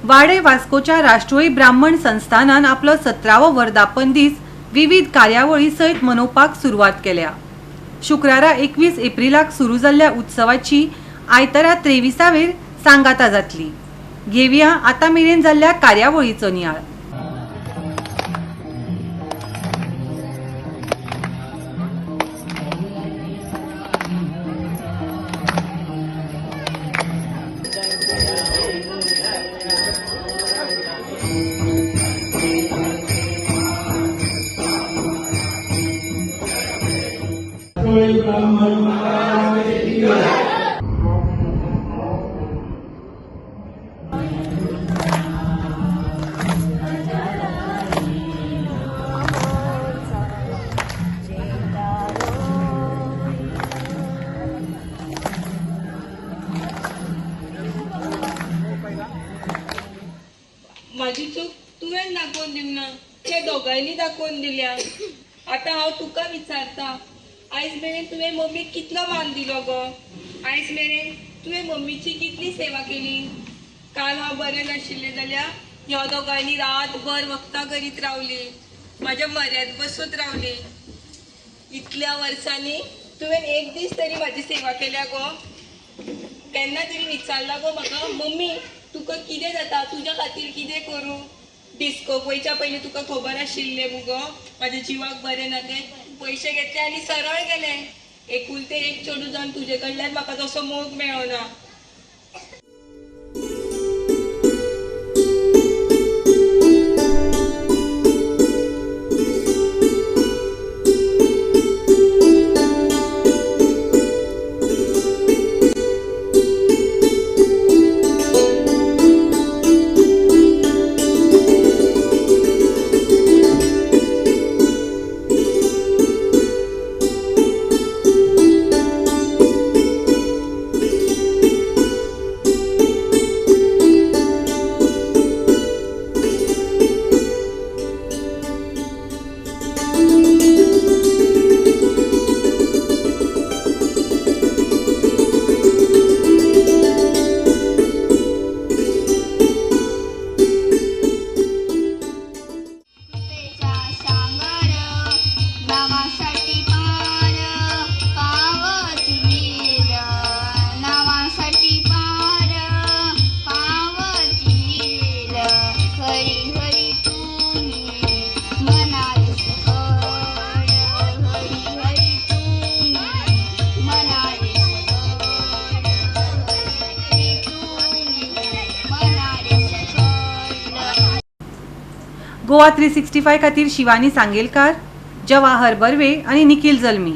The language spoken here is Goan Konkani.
वाडे वास्कोच्या राष्ट्रोळी ब्राह्मण संस्थानान आपलो 17वो वर्धापन दीस विविध कार्यावळी सयत मनोवपाक सुरवात केल्या. शुक्रारा 21 एप्रिलाक सुरू जाल्ल्या उत्सवाची आयतारा 23वेर सांगाता जातली. घेवया आतां मेरेन जाल्ल्या कार्यावळीचो नियाळ. माझी चूक तुवें दाखोवन दिवंक ना, त्या दोगांयनी दाखोवन दिल्या. आतां हांव तुका विचारता, आयज मेरेन तुवें मम्मीक कितलो मान दिलो गो? आयज मेरेन तुवें मम्मीची कितली सेवा केली? काल हांव बरें नाशिल्लें जाल्यार ह्या दोगांयनी रातभर वखदां करीत रावली, म्हाज्या म्हऱ्यांत बसून रावली. इतल्या वर्सांनी तुवें एक दीस तरी म्हाजी सेवा केल्या गो? केन्ना तरी विचारला गो म्हाका, मम्मी तुका कितें जाता, तुज्या खातीर कितें करूं? डिस्कोक वयच्या पयलीं तुका खबर आशिल्लें मुगो म्हाज्या जिवाक बरें ना तें. पयशे घेतले आनी सरळ गेले. एकुलतें एक चेडूं जावन तुजे कडल्यान म्हाका तसो मोग मेळना. गोवा 365 खातीर शिवानी सांगेलकार, जवाहर बर्वे आनी निखिल जल्मी.